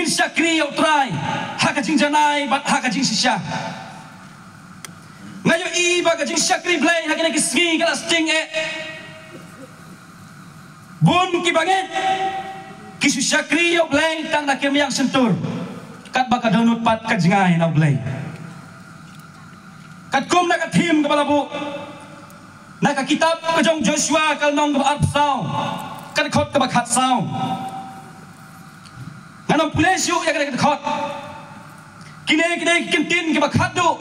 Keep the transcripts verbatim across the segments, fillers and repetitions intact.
shakri ïa U Trai ha ka jingjanai bad ha ka jingshisha. Nga ïohi ba ka jingshakri Blei ha kine ki sngi ka la sting eh. Bun ki bangeit ki shu shakri ïa U Blei tang da ki rmiang shyntur, katba ka dohnud pat ka jngai na U Blei. Katkum na ka thim kaba la buh na ka kitab ka jong Joshua ka lynnong kaba arphew saw, ka dkhot kaba khatsaw. Ngan ym pule shuh ïa kane ka dkhot. Kine ki dei ki kyntien kiba khatduh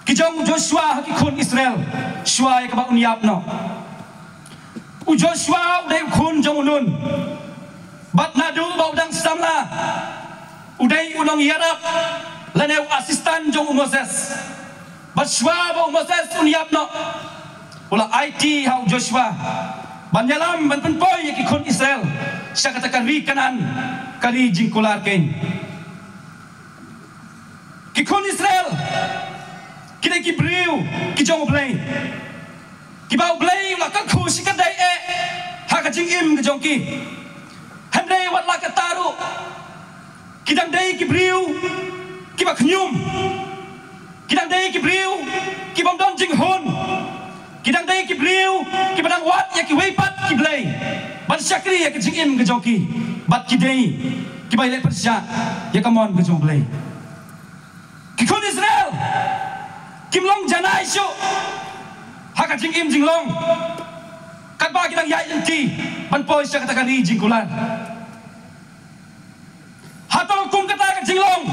ki jong u Joshua ha ki khun Israel shuwa ïa kaba un ïap noh. U Joshua u dei u khun jong u Nun, bad naduh ba u dang samla u dei u nongïarap lane u assistant jong u Moses. Bad shuwa ba u Moses un ïap noh, u la aiti ha u Joshua ban ïalam ban pynpoi ïa ki khun Israel sha kata ka ri Kanaan, ka ri jingkular keiñ. Ki khun Israel ki dei ki briew ki jong U Blei, kiba U Blei u la kyrkhu shikatdei eh ha ka jingim ka jong ki. Hynrei wat la katta ruh, ki dang dei ki briew kiba khñium, ki dang dei ki briew ki bym don jinghun, ki dang dei ki briew kiba dang wad ïa kiwei pat ki blei ban shakri ïa ka jingim ka jong ki, bad ki dei kiba ïaleh pyrshah ïa ka mon ka jong U Blei. Ki khun Israel kim long janai shuh ha ka jingim jinglong, katba ki dang ïaid lynti ban poi sha kata ka ri jingkular. Hato kum kata ka jinglong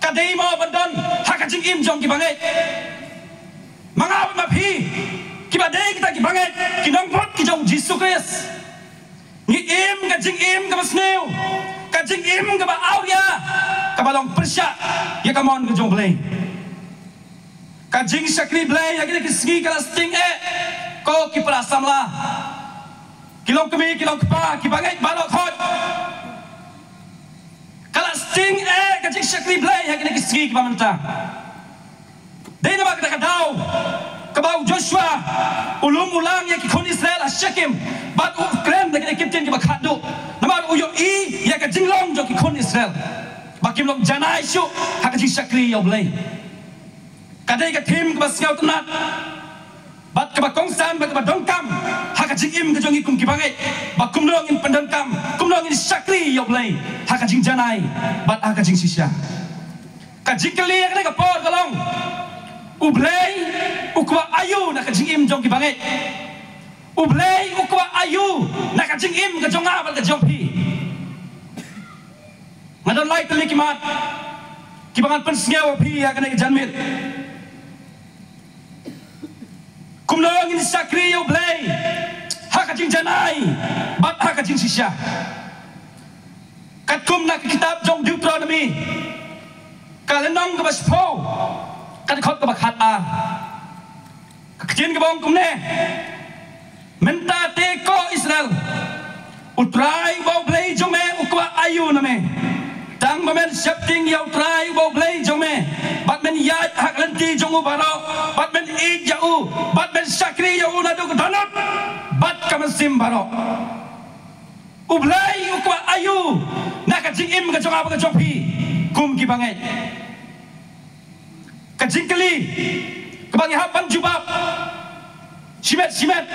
ka dei mo ban don ha ka jingim jong ki bangeit? Ma nga bad ma phi kiba dei kita ki bangeit, ki nongbud ki jong U Jisu Khrist, ngi im ka jingim kaba sniew, ka jingim kaba awria, kaba long pyrshah ïa ka mon ka jong U Blei. Ka jingshakri Blei ha kine ki sngi ka la sting eh, ko ki para samla, ki longkmie, ki longkpa, ki bangeit baroh khoit. Ka la sting eh ka jingshakri Blei ha kine ki sngi kiba mynta. Dei namar kata ka daw kaba u Joshua u lum u lang ïa ki khun Israel ha Shekem bad u kren da kine ki kyntien kiba khatduh, namar u ïohi ïa ka jinglong jong ki khun Israel ba kim long janai shuh ha ka jingshakri ïa U Blei. Ka dei ka thim kaba sngewtynnat bad kaba kongsan bad kaba donkam ha ka jingim ka jong ngi kum ki bangeit, ba kumno ngin pyndonkam, kumno ngin shakri ïa U Blei ha ka jingjanai bad ha ka jingshisha. Ka jingkylli ha kane ka por ka long, U Blei u kwah aïu na ka jingim jong ki bangeit? U Blei u kwah aïu na ka jingim ka jong nga bad ka jong phi? Nga don lai tylli ki mat kiba ngan pynsngew ïa phi ha kane ka janmiet. Kumno ngin shakri ïa U Blei ha ka jingjanai bad ha ka jingshisha? Katkum na ka kitab jong Deuteronomi ka lynnong kaba shiphew, ka dkhot kaba khatar. Ka ktien kaba ong kumne: Mynta te ko Israel, U Trai uba U Blei jong me u kwah aïu na me? Tang ba men sheptieng ïa U Trai uba U Blei jong me, bad men ïaid ha ka lynti jong u baroh, bad men ïeit ïa u, bad men shakri ïa u naduh ka dohnud bad ka mynsiem baroh. U Blei u kwah aïu na ka jingim ka jong nga bad ka jong phi kum ki bangeit? Ka jingkylli kaba ngi hap ban jubab shimet shimet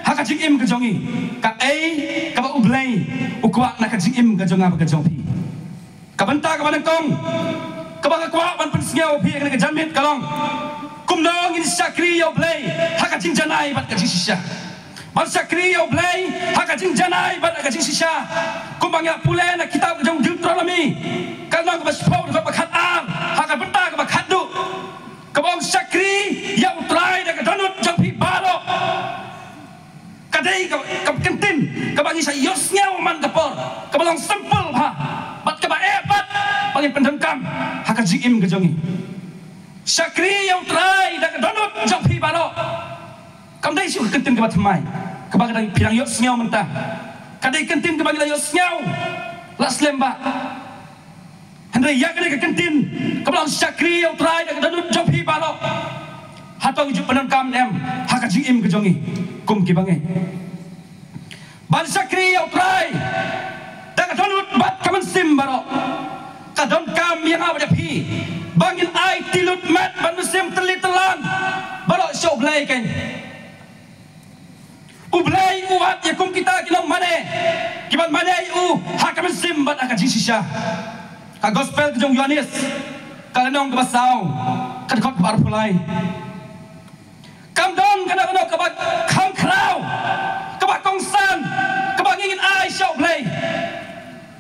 ha ka jingim ka jong ngi, kaei kaba U Blei u kwah na ka jingim ka jong nga bad ka jong phi? Ka bynta kaba nyngkong kaba nga kwah ban pynsngew ïa phi ha kane ka janmiet ka long, kumno ngin shakri ïa U Blei ha ka jingjanai bad ka jingshisha? Ban shakri ïa U Blei ha ka jingjanai bad ha ka jingshisha, kumba ngi la pule na kitab ka jong Deuteronomi ka lynnong kaba shiphew, dkhot ba khatar, ha ka bynta kaba khatduh, kaba ong shakri ïa U Trai da ka dohnud jong phi baroh. Ka dei ka, ka kyntien kaba ngi sa ïohsngew man ka por, kaba long simple bha bad kaba eh pat ba ngin pyndonkam ha ka jingim ka jong ngi. Shakri ïa U Trai da ka dohnud jong phi baroh. Kam dei shuh ka kyntien kaba thymmai kaba ka dang, phi dang ïohsngew mynta. Ka dei ka kyntien kaba ngi la ïohsngew la slem bha. Hynrei ïa kane ka kyntien kaba long shakri ïa U Trai da ka dohnud jong phi baroh, hato ngi ju pyndonkam ne em ha ka jingim ka jong ngi kum ki bangeit? Ban shakri ïa U Trai da Ka dohnud bad ka mynsiem baroh. Ka donkam ïa nga bad ïa phi ba ngin aiti lut met bad mynsiem tylli tyllang baroh sha U Blei kein. U Blei u wad ïa kum kita ki nongmane kiban mane ïa u ha ka mynsiem bad ha ka jingshisha. Ka Gospel ka jong u Ïoannis, ka lynnong kaba saw, ka dkhot kaba arphew lai. Kam don kano kano kaba kham khraw, kaba kongsan, kaba ngin ai sha U Blei,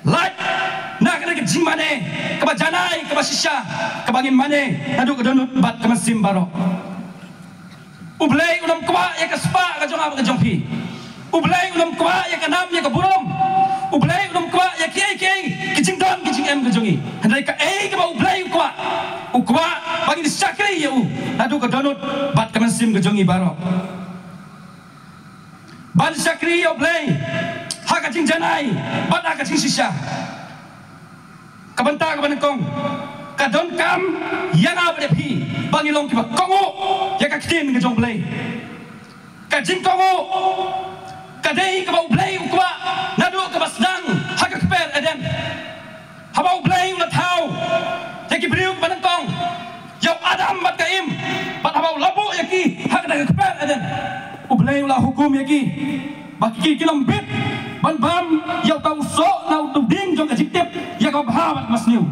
lait na kane ka jingmane kaba janai, kaba shisha, kaba ngin mane naduh ka dohnud bad ka mynsiem baroh. U Blei um kwah ïa ka spah ka jong nga bad ka jong phi. U Blei um kwah ïa ka nam ïa ka burom. U Blei um kwah ïa kiei kiei ki jingdon ki jingem ka jong ngi. Hynrei kaei kaba U Blei u kwah, u kwah ba ngin shakri ïa u naduh ka dohnud bad ka mynsiem ka jong ngi baroh. Ban shakri ïa U Blei ha ka jingjanai bad ha ka jingshisha. Ka bynta kaba nyngkong, ka donkam ïa nga bad ïa phi ba ngin long kiba kohnguh ïa ka ktien ka jong U Blei. Ka jingkohnguh ka dei kaba U Blei u kwah naduh kaba sdang ha ka kper Eden. Haba U Blei u la thaw ïa ki briew kiba nyngkong, ïa u Adam bad ka Im, bad haba u la buh ïa ki ha kata ka kper Eden, U Blei u la hukum ïa ki ba ki kin ym bit ban bam ïa uta u soh na uta u ding jong ka jingtip ïa kaba bha bad kaba sniew.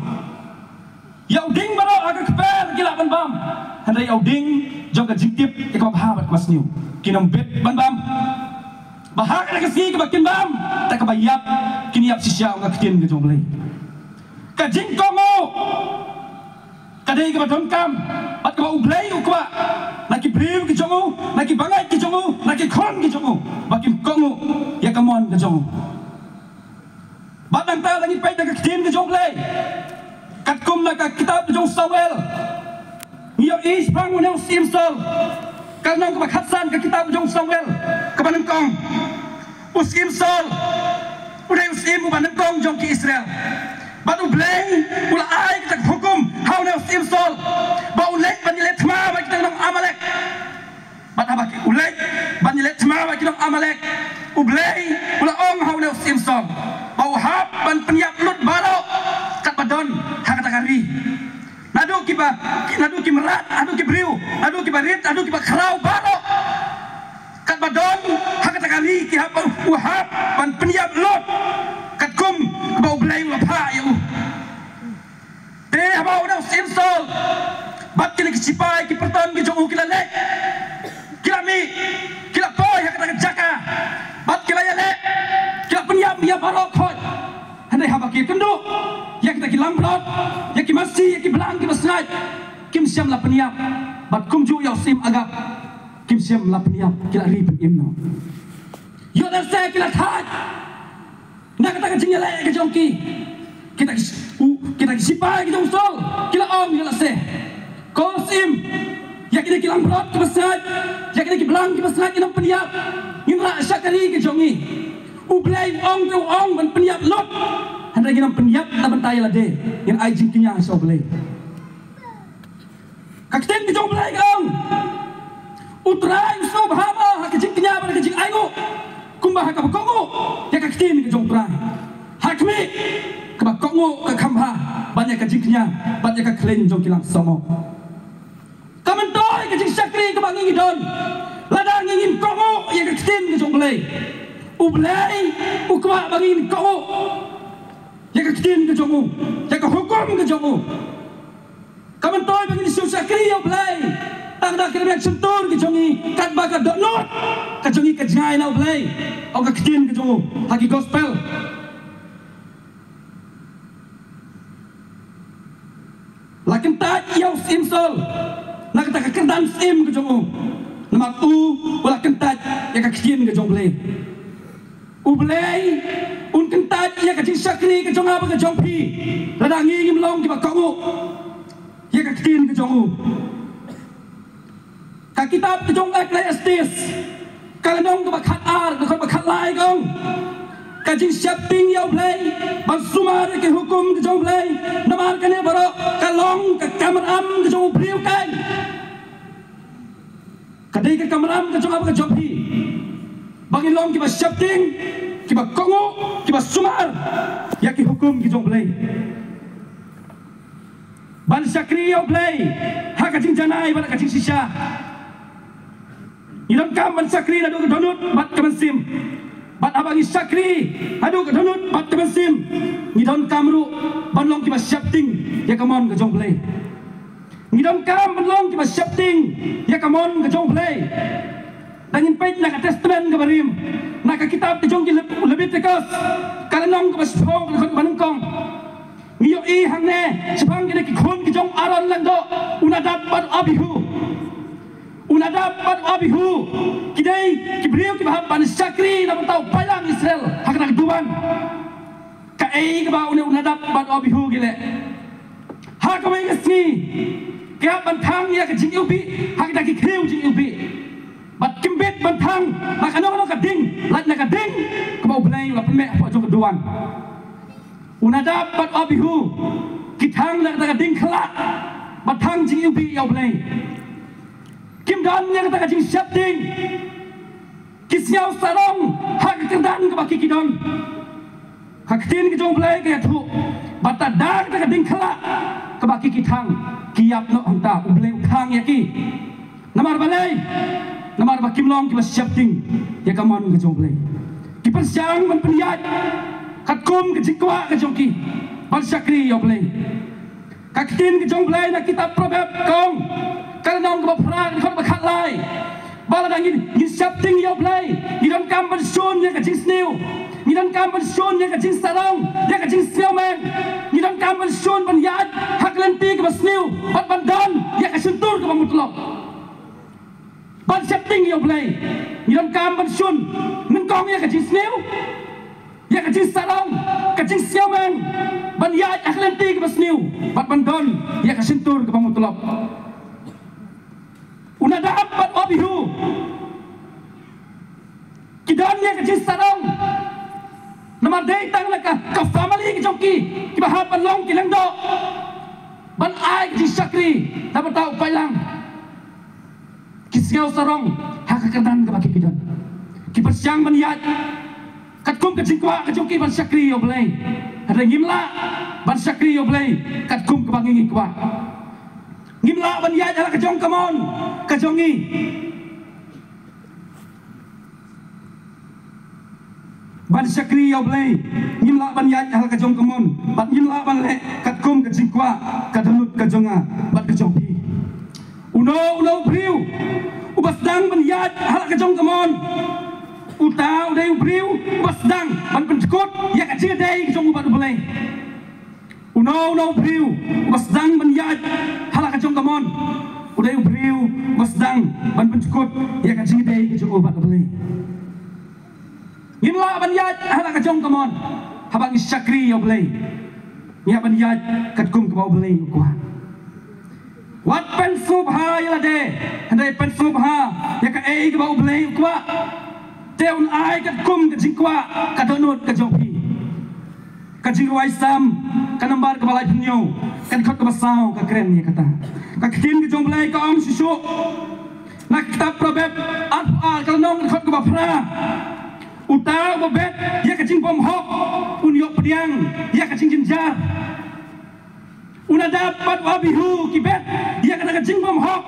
Ïa u ding baroh ha ka kper ki lah ban bam, hynrei ïa u ding jong ka jingtip ïa kaba bha bad kaba sniew kin ym bit ban bam. Ba ha kata ka sngi kaba kin bam, ta kaba ïap kin ïap shisha ong ka ktien ka jong U Blei. Ka jingkohnguh ka dei kaba donkam bad kaba U Blei u kwah na ki briew ki jong u, na ki bangeit ki jong u, na ki khun ki jong u, ba kin kohnguh ïa ka mon ka jong u. Bad nangta lada ngi peit na ka ktien ka jong U Blei, katkum na ka kitab ka jong u Samuel, ngi ïohi shaphang une u syiem Saul. Ka lynnong kaba khatsan ka kitab ka jong u Samuel kaba nyngkong. U syiem Saul u dei u syiem uba nyngkong jong ki Israel. Bad U Blei u la ai kata ka hukum ha une u syiem Saul ba u leit ban ïaleh thma bad kita ki nong Amalek. Bad haba u leit ban ïaleh thma bad ki nong Amalek, U Blei u la ong ha une u syiem Saul ba u hap ban pynïap lut baroh katba don ha kata ka ri. Naduh kiba, naduh ki mrad, naduh ki briew, naduh kiba rit, naduh kiba khraw baroh. Katba don ha kata ka ri ki hap, u hap ban pynïap lut katkum kaba U Blei u la phah ïa u. Te haba une u syiem Saul bad kine ki shipai ki pyrton ki jong u ki la leit, ki la mih, ki la poi ha kata ka jaka bad ki la ïaleh, ki la pynïap ïa baroh khoit. Hynrei haba ki kynduh ïa kita ki langbrot, ïa ki masi, ïa ki blang kiba sngaid, kim shym la pynïap. Bad kumjuh ïa u syiem Agab, kim shym la pynïap, ki la ri pynim noh. Ïoh lehse ki la thait na kata ka jingïaleh ka jong ki. Kita ki, u, kita ki shipai ki jong u Saul ki la ong, ïoh lehse, ko syiem, ïa kine ki langbrot kiba sngaid, ïa kine ki blang kiba sngaid ngin ym pynïap. Ngin rah sha ka ri ka jong ngi. U Blei u ong te u ong ban pynïap lut, hynrei ngin ym pynïap na bynta ïa lade. Ngin ai jingkñia sha U Blei. Ka ktien ka jong U Blei ka ong, U Trai u sngewbha mo ha ka jingkñia bad ka jingainguh, kumba ha kaba kohnguh ïa ka ktien ka jong U Trai? Ha khmih, kaba kohnguh ka kham bha ban ïa ka jingkñia bad ïa ka khleiñ jong ki langsawmoh. Ka myntoi ka jingshakri kaba ngi ngi don, lada ngi ngin kohnguh ïa ka ktien ka jong U Blei, U Blei u kwah ba ngin kohnguh ïa ka ktien ka jong u, ïa ka hukum ka jong u. Ka myntoi ba ngin shu shakri ïa U Blei, tang da ka ri shyntur ka jong ngi, katba ka dohnud ka jong ngi ka jngai na U Blei, ong ka ktien ka jong u ha ki gospel. La kyntait ïa u syiem Saul na kata ka kyrdan syiem ka jong u, namar u, u la kyntait ïa ka ktien ka jong U Blei. U Blei un kyntait ïa ka jingshakri ka jong nga bad ka jong phi, lada ngi ngim long kiba kohnguh ïa ka ktien ka jong u. Ka kitab ka jong u Eklesiastis, ka lynnong kaba khatar, ka dkhot ba khatlai ka ong, ka jingsheptieng ïa U Blei, ban sumar ïa ki hukum ka jong U Blei, namar kane baroh ka long ka kamram ka jong u briew kein. Ka dei ka kamram ka jong nga bad ka jong phi. Ba ngin long kiba sheptieng, kiba kohnguh, kiba sumar ïa ki hukum ki jong U Blei. Ban shakri ïa U Blei ha ka jingjanai bad ka jingshisha. Ngi donkam ban shakri naduh ka dohnud bad ka mynsiem. Bad haba ngi shakri naduh ka dohnud bad ka mynsiem, ngi donkam ruh ban long kiba sheptieng ïa ka mon ka jong U Blei. Ngi donkam ban long kiba sheptieng ïa ka mon ka jong U Blei. Tang ngin peit na ka Testament kaba rim, na ka kitab ka jong ki Levit-, Leviticus, ka lynnong kaba shiphew, ka dkhot kaba nyngkong. Ngi ïohi hangne shaphang kine ki khun ki jong Aaron lyngdoh, u Nadab bad u Abihu. U Nadab bad u Abihu ki dei ki briew kiba hap ban shakri na ka bynta u paidlang Israel ha kata ka duwan. Kaei kaba une u Nadab bad u Abihu ki leh? Ha kawei ka sngi ki hap ban thang ïa ka jingiwbih ha kita ki khiew jingiwbih. Bad kim bit ban thang na kano kano ka ding, lait na ka ding kaba U Blei u la pynmih hapoh jong ka duwan. U Nadab bad u Abihu ki thang na kata ka ding khyllah ban thang jingiwbih ïa U Blei. Kim don ïa kata ka jingsheptieng. Ki sngew sarong ha ka kyrdan kaba ki ki don. Ka ktien ka jong U Blei ka ïathuh ba tad da kata ka ding khyllah kaba ki ki thang, ki ïap noh hangta, U Blei u thang ïa ki. Namar balei? Namar ba kim long kiba sheptieng ïa ka mon ka jong U Blei. Ki pyrshang ban pynïaid katkum ka jingkwah ka jong ki ban shakri ïa U Blei. Ka ktien ka jong U Blei na kitab Proverb ka ong, ka lynnong kaba phra, ka dkhot ba khatlai, ba lada ngi, ngi sheptieng ïa U Blei, ngi donkam ban shun ïa ka jingsniew, ngi donkam ban shun ïa ka jingsarong, ïa ka jingsngewmeng, ngi donkam ban shun ban ïaid ha ka lynti kaba sniew bad ban don ïa ka shyntur kaba mutlop. Ban sheptieng ïa U Blei, ngi donkam ban shun nyngkong ïa ka jingsniew, ïa ka jingsarong, ka jingsngewmeng, ban ïaid ha ka lynti kaba sniew bad ban don ïa ka shyntur kaba mutlop. U Nadab bad u Abihu ki don ïa ka jingsarong. Namar dei tang na ka, ka family ka jong ki kiba hap ban long ki lyngdoh ban ai ka jingshakri na ka bynta u paidlang. Ki sngew sarong ha ka kyrdan kaba ki ki don. Ki pyrshang ban ïaid katkum ka jingkwah ka jong ki ban shakri ïa U Blei. Hynrei ngim lah ban shakri ïa U Blei katkum kaba ngi ngi kwah. Ngim lah ban ïaid ha la ka jong ka mon ka jong ngi ban shakri ïa U Blei. Ngim lah ban ïaid ha la ka jong ka mon bad ngim lah ban leh katkum ka jingkwah ka dohnud ka jong nga bad ka jong phi. Uno uno u briew uba sdang ban ïaid ha la ka jong ka mon, uta u dei u briew uba sdang ban pynjukut ïa ka jingïadei ka jong u bad U Blei. Uno uno u briew uba sdang ban ïaid ha la ka jong ka mon, u dei u briew uba sdang ban pynjukut ïa ka jingïadei ka jong u bad U Blei. Ngim lah ban ïaid ha la ka jong ka mon haba ngi shakri ïa U Blei. Ngi hap ban ïaid katkum kaba U Blei u kwah. Wat pynsngewbha ïa lade, hynrei pynsngewbha ïa kaei kaba U Blei u kwah. Te un ai katkum ka jingkwah ka dohnud ka jong phi. Ka Jingrwai Salm ka nambar kaba laiphew hynñiew, ka dkhot kaba saw ka kren ïa kata. Ka ktien ka jong U Blei ka ong shuh shuh na ka kitab Proverb arphew ar, ka lynnong, ka dkhot kaba phra. Uta uba bet ïa ka jingbymhok un ïoh pdiang ïa ka jingjynjar. U Nadab bad u Abihu ki bet ïa kata ka jingbymhok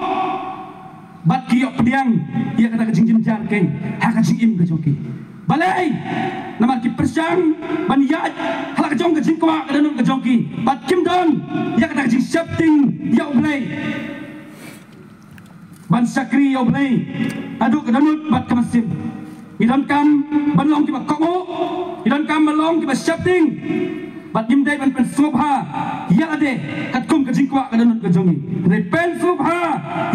bad ki ïoh pdiang ïa kata ka jingjynjar keiñ ha ka jingim ka jong ki. Balei? Namar ki pyrshang ban ïaid ha la ka jong ka jingkwah ka dohnud ka jong ki bad kim don ïa kata ka jingsheptieng ïa U Blei. Ban shakri ïa U Blei haduh ka dohnud bad ka mynsiem. Ngi donkam ban long kiba kohnguh, ngi donkam ban long kiba sheptieng. Bad ngim dei ban pynsngewbha ïa lade katkum ka jingkwah ka dohnud ka jong ngi. Hynrei pynsngewbha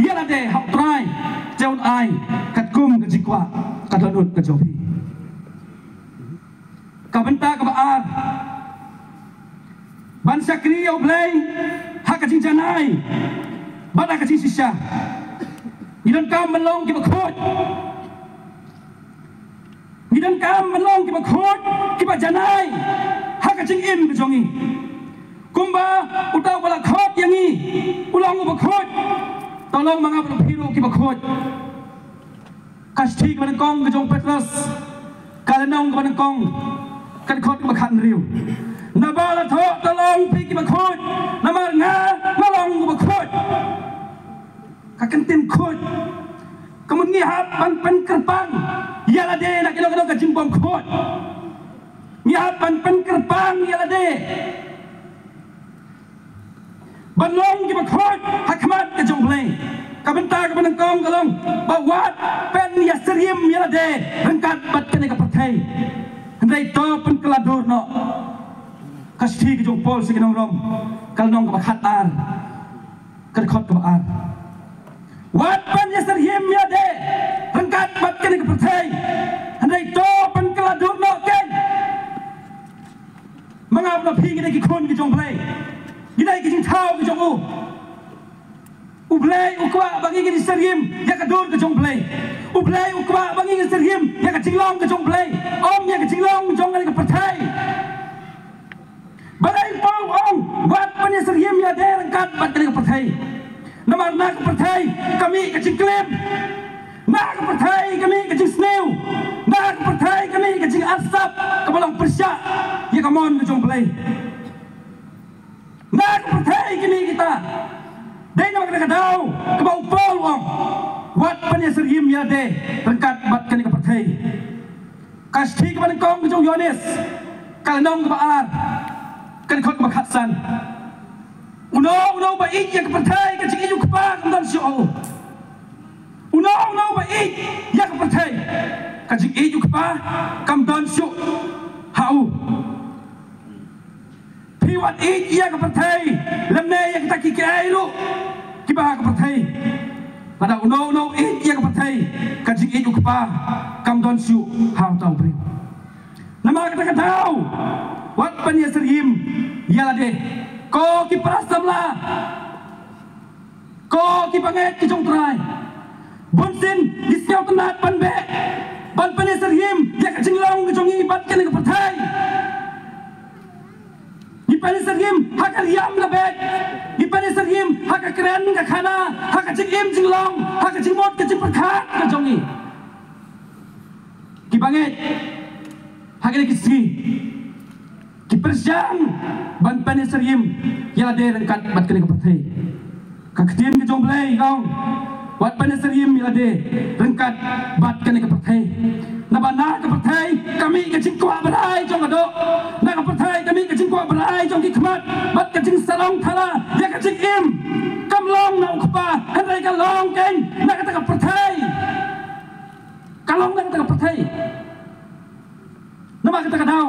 ïa lade ha U Trai, te un ai katkum ka jingkwah ka dohnud ka jong phi. Ka bynta kaba ar, ban shakri ïa U Blei ha ka jingjanai bad ha ka jingshisha. Ngi donkam ban long kiba khuid. Ngi donkam ban long kiba khuid, kiba janai ha ka jingim ka jong ngi. Kumba uta uba la khot ïa ngi u long uba khuid, to long ma nga bad phi ruh kiba khuid. Ka shithi kaba nyngkong ka jong u Petros, ka lynnong kaba nyngkong, ka dkhot kaba khathynriew. Naba la thoh, to long phi kiba khuid, namar nga nga long uba khuid. Ka kyntien khuid, ka mut ngi hap ban pynkyrpang ïa lade na kino kino ka jingbymkhuid. Ngi hap ban pynkyrpang ïa lade ban long kiba khuid ha khmat ka jong U Blei. Ka bynta kaba nyngkong ka long ba wat pynïasyriem ïa lade ryngkat bad kane ka pyrthei, hynrei to pynkylla dur noh. Ka shithi ka jong u Paul sha ki nong Rom, ka lynnong kaba khatar, ka dkhot kaba ar. Wat pynïasyriem ïa lade ryngkat bad kane ka pyrthei, hynrei to pynkylla dur noh kein. Ma nga bad ma phi ngi dei ki khun ki jong U Blei. Ngi dei ki jingthaw ki jong u. U Blei u kwah ba ngi ngin ïasyriem ïa ka dur ka jong U Blei. U Blei u kwah ba ngi ngin ïasyriem ïa ka jinglong ka jong U Blei, ym ïa ka jinglong jong kane ka pyrthei. Balei u Paul u ong wat pynïasyriem ïa lade ryngkat bad kane ka pyrthei? Namar na ka pyrthei ka mih ka jingklim. Na ka pyrthei ka mih ka jingsniew. Na ka pyrthei ka mih ka jingarsap kaba long pyrshah ïa ka mon ka jong U Blei. Na ka pyrthei ka mih kita. Dei namar kata ka daw kaba u Paul u ong wat pynïasyriem ïa lade ryngkat bad kane ka pyrthei. Ka shithi kaba nyngkong ka jong u Ïoannis, ka lynnong kaba ar, ka dkhot kaba khatsan. Uno uno ba ïeit ïa ka pyrthei, ka jingïeit u Kpa kam don shuh ha u. Uno uno ba ïeit ïa ka pyrthei, ka jingïeit u Kpa kam don shuh ha u. Phi wat ïeit ïa ka pyrthei lymne ïa kita ki kiei ruh kiba ha ka pyrthei. Lada uno uno ïeit ïa ka pyrthei, ka jingïeit u Kpa kam don shuh ha uta u briew. Namar kata ka daw wat pynïasyriem ïa lade, ko ki para samla, ko ki bangeit ki jong U Trai. Bunsien ngi sngewtynnat ban beh ban pynïasyriem ïa ka jinglong ka jong ngi bad kane ka pyrthei. Ngi pynïasyriem ha ka riam ka beit. Ngi pynïasyriem ha ka kren ka khana, ha ka jingim jinglong, ha ka jingmut ka jingpyrkhat ka jong ngi. Ki bangeit, ha kine ki sngi ki pyrshang ban pynïasyriem ïa lade ryngkat bad kane ka pyrthei. Ka ktien ka jong U Blei ka ong wat pynïasyriem ïa lade ryngkat bad kane ka pyrthei. Naba na ka pyrthei ka mih ka jingkwah brai jong ka doh. Na ka pyrthei ka mih ka jingkwah brai jong ki khmat bad ka jingsarong thala ïa ka jingim. Kam long na u Kpa, hynrei ka long kein na kata ka pyrthei. Ka long na kata ka pyrthei. Namar kata ka daw,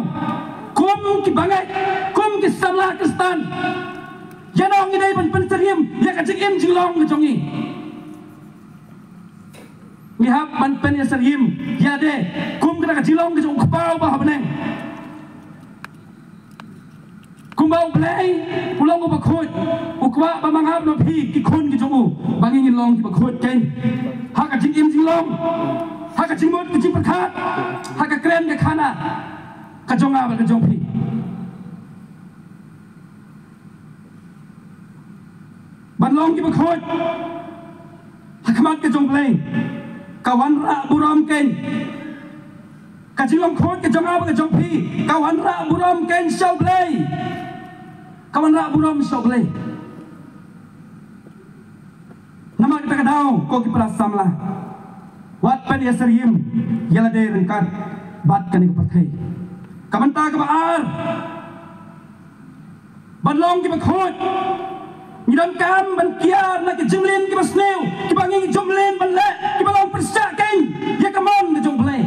kum ki bangeit, kum ki samla Khristan, ïa ngi dei ban pynïasyriem ïa ka jingim jinglong ka jong ngi. Ngi hap ban pynïasyriem ïa lade kum kata ka jinglong ka jong u Kpa uba ha bneng. Kumba U Blei u long uba khuid, u kwah ba ma nga bad ma phi ki khun ki jong u ba ngin long kiba khuid kein ha ka jingim jinglong, ha ka jingmut ka jingpyrkhat, ha ka kren ka khana ka jong nga bad ka jong phi. Ban long kiba khuid ha khmat ka jong U Blei, ka wanrah burom kein. Ka jinglong khuid ka jong nga bad ka jong phi ka wanrah burom kein sha U Blei. Ka wanrah burom sha U Blei. Namar kata ka daw, ko ki para samla, wat pynïasyriem ïa lade ryngkat bad kane ka pyrthei. Ka bynta kaba ar, ban long kiba khuid, ngi donkam ban kiar na ki jingmlien kiba sniew kiba ngi jumlien ban leh, kiba long pyrshah kein ïa ka mon ka jong U Blei.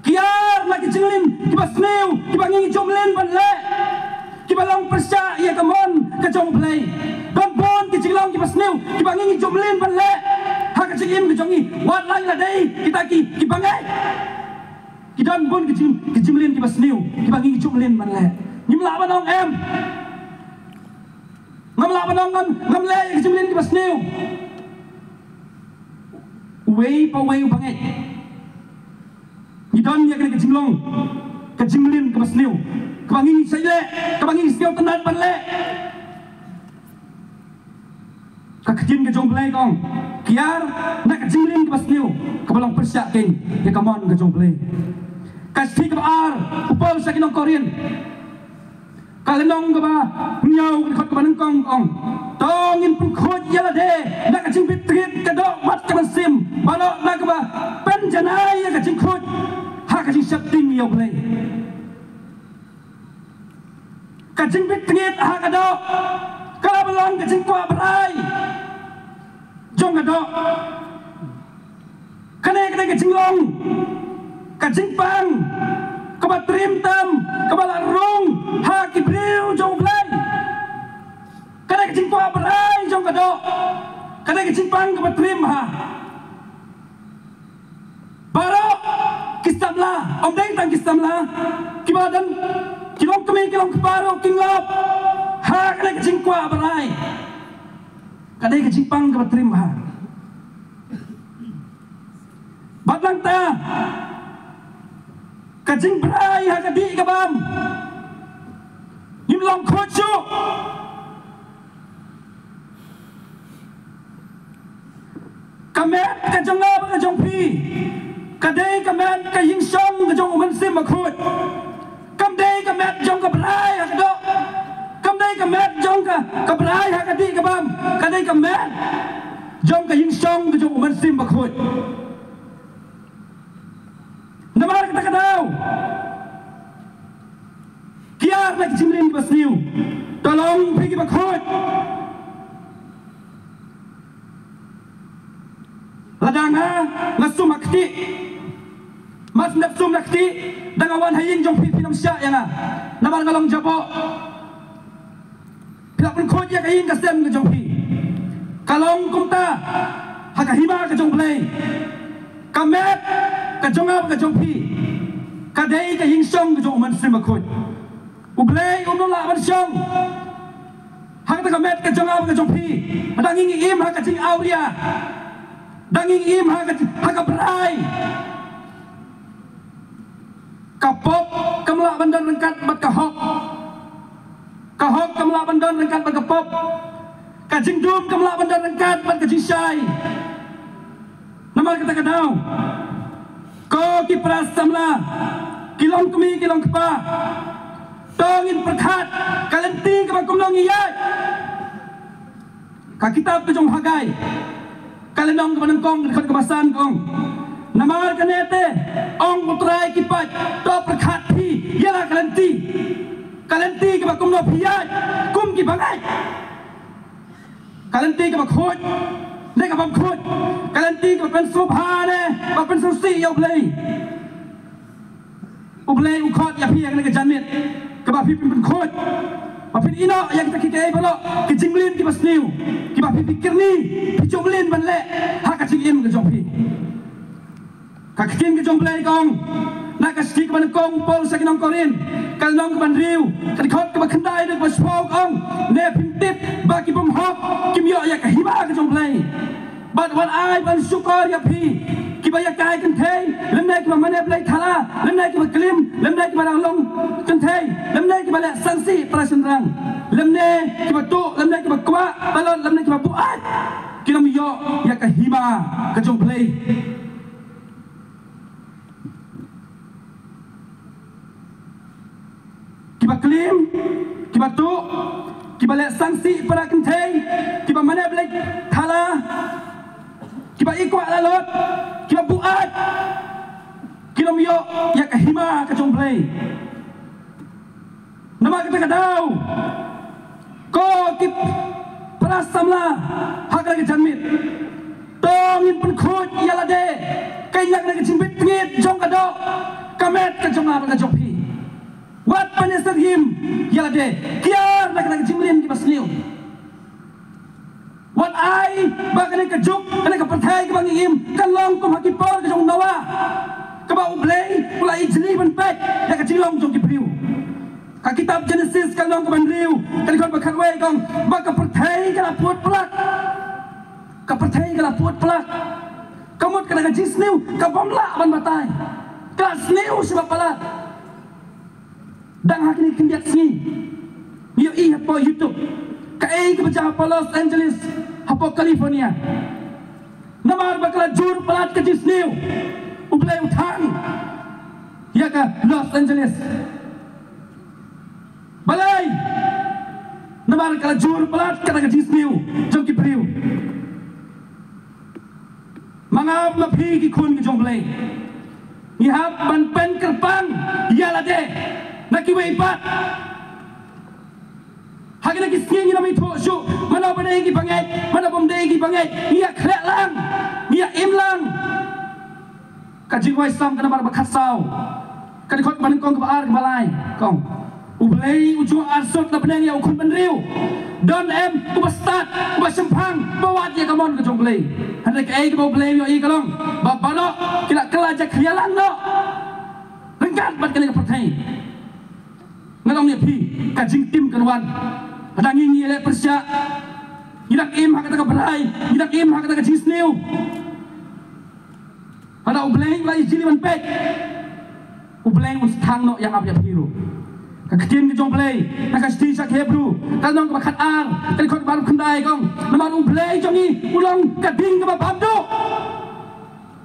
Kiar na ki jingmlien kiba sniew kiba ngi jumlien ban leh, kiba long pyrshah ïa ka mon ka jong U Blei. Don bun ki jinglong kiba sniew kiba ngi jumlien ban leh ha ka jingim ka jong ngi. Wat la ïa lade kita ki, ki bangeit. Ki don bun ki jing, ki jingmlien kiba sniew kiba ngi jumlien ban leh. Ngim lah ban ong em. Ngam lah ban ong ngam, ngam leh ïa ki jingmlien kiba sniew. Uwei pa uwei u bangeit, ngi don ïa kane ka jinglong, ka jingmlien kaba sniew kaba ngi shait leh, kaba ngi sngewtynnat ban leh. Ka ktien ka jong U Blei ka ong, kiar na ka jingmlien kaba sniew kaba long pyrshah kein ïa ka mon ka jong U Blei. Ka shithi kaba ar u Paul sha ki nong Korinth, ka lynnong kaba hynñiew, ka dkhot kaba nyngkong ka ong, to ngin pynkhuid ïa lade na ka jingbit tngit ka doh bad ka mynsiem, baroh na kaba pynjanai ïa ka jingkhuid ha ka jingsheptieng ïa U Blei. Ka jingbit tngit ha ka doh ka la long ka jingkwah brai jong ka doh. Kane ka dei ka jinglong, ka jingpang kaba triem tam, kaba la rung ha ki briew jong U Blei. Ka dei ka jingkwah brai jong ka doh. Ka dei ka jingpang kaba triem ha baroh ki samla, ym dei tang ki samla, kiba don, ki longkmie ki longkpa ruh ki ngop ha kane ka jingkwah brai. Ka dei ka jingpang kaba triem ha. Bad nangta ka jingbrai ha ka dih ka bam, ngim long khuid shuh. Ka met ka jong nga bad ka jong phi ka dei ka met ka ïingshong ka jong U Mynsiem Bakhuid. Kam dei ka met jong ka brai ha ka doh. Kam dei ka met jong ka, ka brai ha ka dih ka bam. Ka dei ka met jong ka ïingshong ka jong U Mynsiem Bakhuid. Namar kata ka daw, kiar na ka jingmlien kaba sniew, to long phi kiba khuid. Lada nga, nga sum ha kti, ma sngap sum na kti, da nga wan ha ïing jong phi, phin ym shah ïa nga, namar nga long jaboh. Phi la pynkhuid ïa ka ïing ka sem ka jong phi. Ka long kumta ha ka hima ka jong U Blei. Ka met ka jong nga bad ka jong phi ka dei ka ïingshong ka jong U Mynsiem Bakhuid. U Blei um lah ban shong ha kata ka met ka jong nga bad ka jong phi. Da ngi ngi im ha ka jingawria, da ngi ngi im ha ka, ha ka brai. Ka pop kam lah ban don ryngkat bad ka hok. Ka hok kam lah ban don ryngkat bad ka pop. Ka jingdum kam lah ban don ryngkat bad ka jingshai. Namar kata ka daw, ko ki para samla, ki longkmie ki longkpa, to ngin pyrkhat ka lynti kaba kumno ngi ïaid. Ka kitab ka jong Hagai, ka lynnong kaba nyngkong, ka dkhot kaba san ka ong, namar kane te ong U Trai ki paid, to pyrkhat phi ïa la ka lynti. Ka lynti kaba kumno phi ïaid kum ki bangeit. Ka lynti kaba khuid ne kaba ym khuid. Ka lynti kaba pynsngewbha ne ba pynsngewsih ïa U Blei. U Blei u khot ïa phi ha kane ka janmiet kaba phi phin pynkhuid, ba phin ïehnoh ïa kita kiei kiei baroh, ki jingmlien kiba sniew kiba phi phi kyrni, phi ju mlien ban leh ha ka jingim ka jong phi. Ka ktien ka jong U Blei ka ong, na ka shithi kaba nyngkong Paul sha ki nong Korinth, ka lynnong kaba hynriew, ka dkhot kaba khyndai haduh kaba shiphew ka ong, ne phim tip ba ki bymhok kim ïoh ïa ka hima ka jong U Blei? Bad wat ai ban shukor ïa phi, kiba ïakai kynthei, lymne kiba mane blei thala, lymne kiba klim, lymne kiba dang long kynthei, lymne kiba leh sangsi para shynrang, lymne kiba tuh, lymne kiba kwah balot, lymne kiba buaid, kin ym ïoh ïa ka hima ka jong U Blei. Kiba klim, kiba tuh, kiba leh sangsi para kynthei, kiba mane blei thala, kiba i kwah lalot, kiba buaid, kin ym ïoh ïa ka hima ka jong U Blei. Namar kata ka daw, ko ki para samla ha kane ka janmiet, to ngin pynkhuid ïa lade, ka ïa kane ka jingbit tngit jong ka doh, ka met ka jong nga bad ka jong phi. Wat pynïasyrhim ïa lade kiar na kane ka jingmlien kiba sniew. Wat ai ba kane ka juk, kane ka pyrthei kaba ngi im, kan long kum ha ki por ka jong u Noah, kaba U Blei u la ijli ban peit ïa ka jinglong jong ki briew. Ka kitab Genesis ka lynnong kaba hynriew, ka dkhot ba khatwei ka ong ba ka pyrthei ka la pud plak. Ka pyrthei ka la pud plak. Ka mut kane ka jingsniew ka bym lah ban batai. Ka la sniew sha ba palat. Dang ha kine ki khyndiat sngi ngi ïohi hapoh YouTube kaei kaba jia hapoh Los Angeles, hapoh California. Namar ba ka la jur palat ka jingsniew, U Blei u thang ïa ka Los Angeles. Balei? Namar ka la jur palat kata ka jingsniew jong ki briew. Ma nga ma phi ki khun ki jong U Blei, ngi hap ban pynkyrpang ïa lade na kiwei pat. Ha kine ki sngi ngin ym ithuh shuh mano ba dei ki bangeit, mano bym dei ki bangeit. Ngi ïa khleh lang, ngi ïa im lang. Ka Jingwai Salm ka nambar ba khatsaw, ka dkhot ba nyngkong, kaba ar, kaba lai, ka ong: U Blei u ju arsut na bneng ïa u khun bynriew. Don em uba stad, uba shemphang, uba wad ïa ka mon ka jong U Blei? Hynrei kaei kaba U Blei u ïohi ka long ba baroh ki la kylla jakhlia lang noh ryngkat bad kane ka pyrthei. Nga ong ïa phi, ka jingtim kan wan. Haba ngi, ngi leh pyrshah, ngi dang im ha kata ka brai, ngi dang im ha kata ka jingsniew. Haba U Blei u la ïa jili ban peit, U Blei un sa thang noh ïa nga bad ïa phi ruh. Ka ktien ka jong U Blei na ka shithi sha ki Hebru, ka lynnong kaba khatar, ka dkhot ba arphew khyndai, ka ong: Namar U Blei jong ngi u long ka ding kaba bam duh.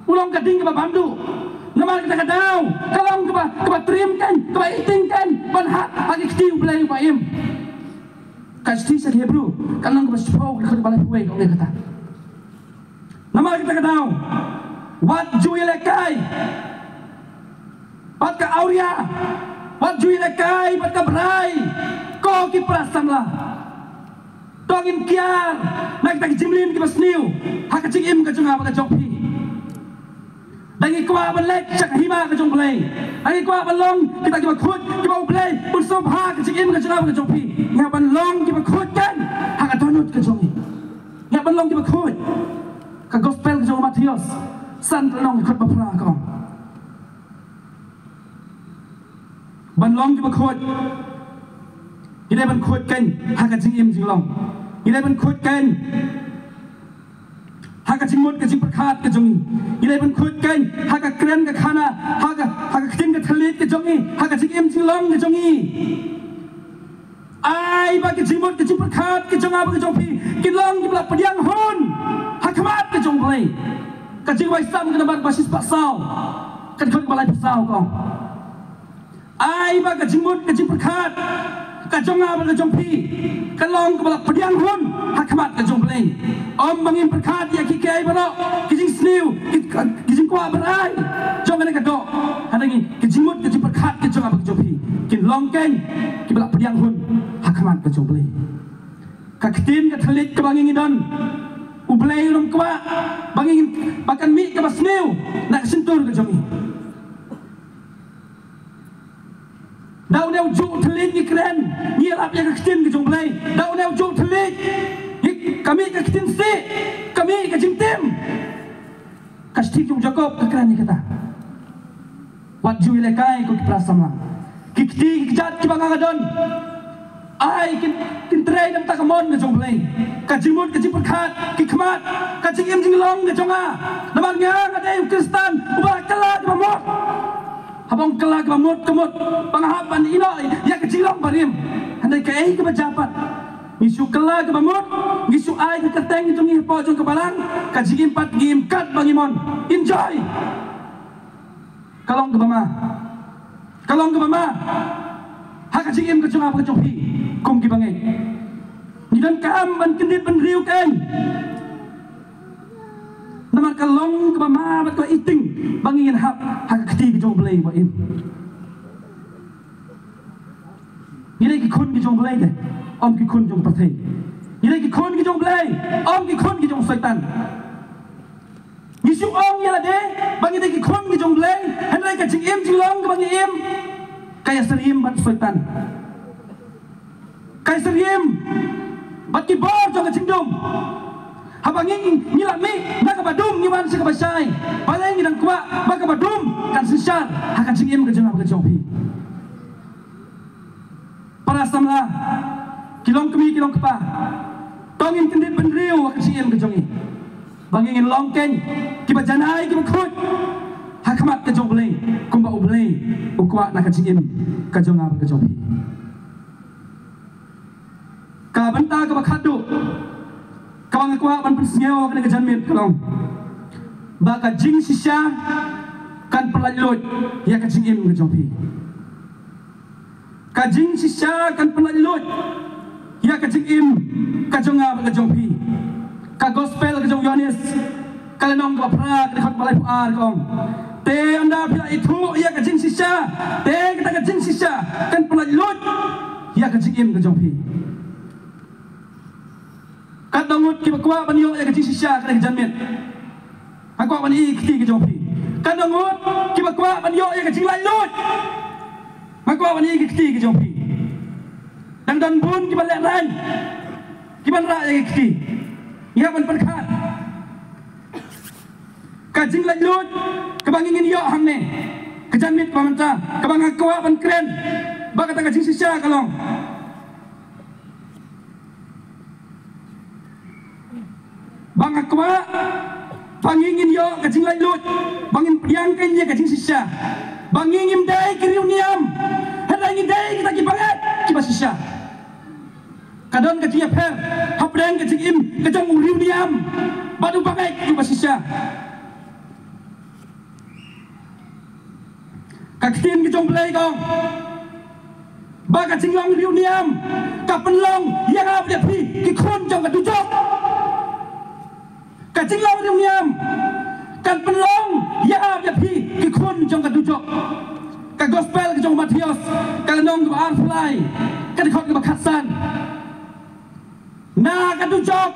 U long ka ding kaba bam duh. Namar kata ka daw ka long kaba, kaba triem kein, kaba iting kein ban hap ha ki kti U Blei uba im. Ka shithi sha ki Hebru, ka lynnong kaba shiphew, ka dkhot ba laiphew wei, ka ong ïa kata: Namar kata ka daw, wat ju ïalehkai bad ka awria, wat ju ïalehkai bad ka brai, ko ki para samla. To ngin kiar na kita ki jingmlien kiba sniew ha ka jingim ka jong nga bad ka jong phi. Da ngi kwah ban leit sha ka hima ka jong U Blei, da ngi kwah ban long kita kiba khuid, kiba U Blei un sngewbha ha ka jingim ka jong nga bad ka jong phi, ngi hap ban long kiba khuid kein ha ka dohnud ka jong ngi. Ngi hap ban long kiba khuid. Ka Gospel ka jong u Mathaios san, ka lynnong, ka dkhot ba phra, ka ong: Ban long kiba khuid, ngi dei ban khuid kein ha ka jingim jinglong. Ngi dei ban khuid kein ha ka jingmut ka jingpyrkhat ka jong ngi. Ngi dei ban khuid kein ha ka kren ka khana, ha ka, ha ka ktien ka thylliej ka jong ngi, ha ka jingim jinglong ka jong ngi. Ai ba ka jingmut ka jingpyrkhat ka jong nga bad ka jong phi kin long kiba la pdiang hun ha khmat ka jong U Blei. Ka Jingwai Salm ka nambar ba shispah saw, ka dkhot ba laiphew saw, ka ong: Ai ba ka jingmut ka jingpyrkhat ka jong nga bad ka jong phi kan long kaba la pdiang hun ha khmat ka jong U Blei. Ym ba ngin pyrkhat ïa kiei kiei baroh, ki jingsniew, ki, ki jingkwah barai jong kane ka doh. Hynrei ka jingmut ka jingpyrkhat ka jong nga bad ka jong phi kin long kein kiba la pdiang hun ha khmat ka jong U Blei. Ka ktien ka thylliej kaba ngi, ngi don, U Blei um kwah ba ngi, ba kan mih kaba sniew na ka shyntur ka jong ngi. Da une u juh thylliej ngi kren, ngi ïalap ïa ka ktien ka jong U Blei. Da une u juh thylliej ngi, ka mih ka ktien sih, ka mih ka jingtim. Ka shithi jong u Jakob ka kren ïa kata: Wat ju ïalehkai, ko ki para samla. Ki kti ki kjat kiba nga, nga don, ai kin, kin trei na ka bynta ka mon ka jong U Blei. Ka jingmut ka jingpyrkhat, ki khmat, ka jingim jinglong ka jong nga. Namar nga, nga dei u Khristan uba kylla kiba mut. Haba ong kylla kiba mut, ka mut ba nga hap ban ïehnoh ïa ka jinglong barim. Hynrei kaei kaba jia pat, ngi shu kylla kiba mut, ngi shu ai ka kyrteng jong ngi hapoh jong ka balang, ka jingim pat ngi im kat ba ngi mon. Enjoy. Ka long kaba ma. Ka long kaba ma ha ka jingim ka jong nga bad ka jong phi kum ki bangeit. Ngi donkam ban kyndit bynriew kein. Namar ka long kaba ma bad kaba iting ba ngin hap ha ka kti ka jong U Blei ba im. Ngi dei ki khun ki jong U Blei te ym ki khun jong ka pyrthei. Ngi dei ki khun ki jong U Blei ym ki khun ki jong u Soitan. Ngi shu ong ïa lade ba ngi dei ki khun ki jong U Blei, hynrei ka jingim jinglong kaba ngi im ka ïasyriem bad u Soitan, ka ïasyriem bad ki bor jong ka jingdum. Haba ngi, ngi la mih na kaba dum ngi wan sha kaba shai, balei ngi dang kwah ba kaba dum kan synshar ha ka jingim ka jong nga bad ka jong phi? Para samla, ki long kmie ki long kpa, to ngin kyndit bynriew ha ka jingim ka jong ngi ba ngin long kein kiba janai, kiba khuid ha khmat ka jong U Blei, kumba U Blei u kwah na ka jingim ka jong nga bad ka jong phi. Ka bynta kaba khatduh, Kaba nga kwah ban pynsngew ha kane ka janmiet ka long ba ka jingshisha kan pyllait luid ïa ka jingim ka jong phi. Ka jingshisha kan pyllait luid ïa ka jingim ka jong nga bad ka jong phi. Ka gospel ka jong u Ïoannis, ka lynnong kaba phra, ka dkhot ba laiphew ar ka ong, te ynda phi la ithuh ïa ka jingshisha, te kata ka jingshisha kan pyllait luid ïa ka jingim ka jong phi. Katno ngut kiba kwah ban ïoh ïa ka jingshisha kane ka janmiet? Nga kwah ban ïohi ki kti ka jong phi. Katno ngut kiba kwah ban ïoh ïa ka jinglaitluid? Nga kwah ban ïohi ki kti ka jong phi. Dang don bun kiba lehraiñ kiban rah ïa ki kti. Ngi hap ban pyrkhat. Ka jinglaitluid kaba ngi ngin ïoh hangne ka janmiet ba mynta, kaba nga kwah ban kren ba kata ka jingshisha ka long ba nga kwah ba ngi ngin ïoh ka jinglaitluid, ba ngin pdiang kein ïa ka jingshisha, ba ngi ngim dei ki riewniam, hynrei ngi dei kita ki bangeit kiba shisha. Ka don ka jingïapher hapdeng ka jingim ka jong u riewniam bad u bangeit kiba shisha. Ka ktien ka jong U Blei ka ong ba ka jinglong riewniam ka pynlong ïa nga bad ïa phi ki khun jong ka dujok. Ka jinglong riewniam kan pynlong ïa nga bad ïa phi ki khun jong ka dujok. Ka gospel ka jong u Mathaios, ka lynnong kaba arphew lai, ka dkhot kaba khatsan. Na ka dujok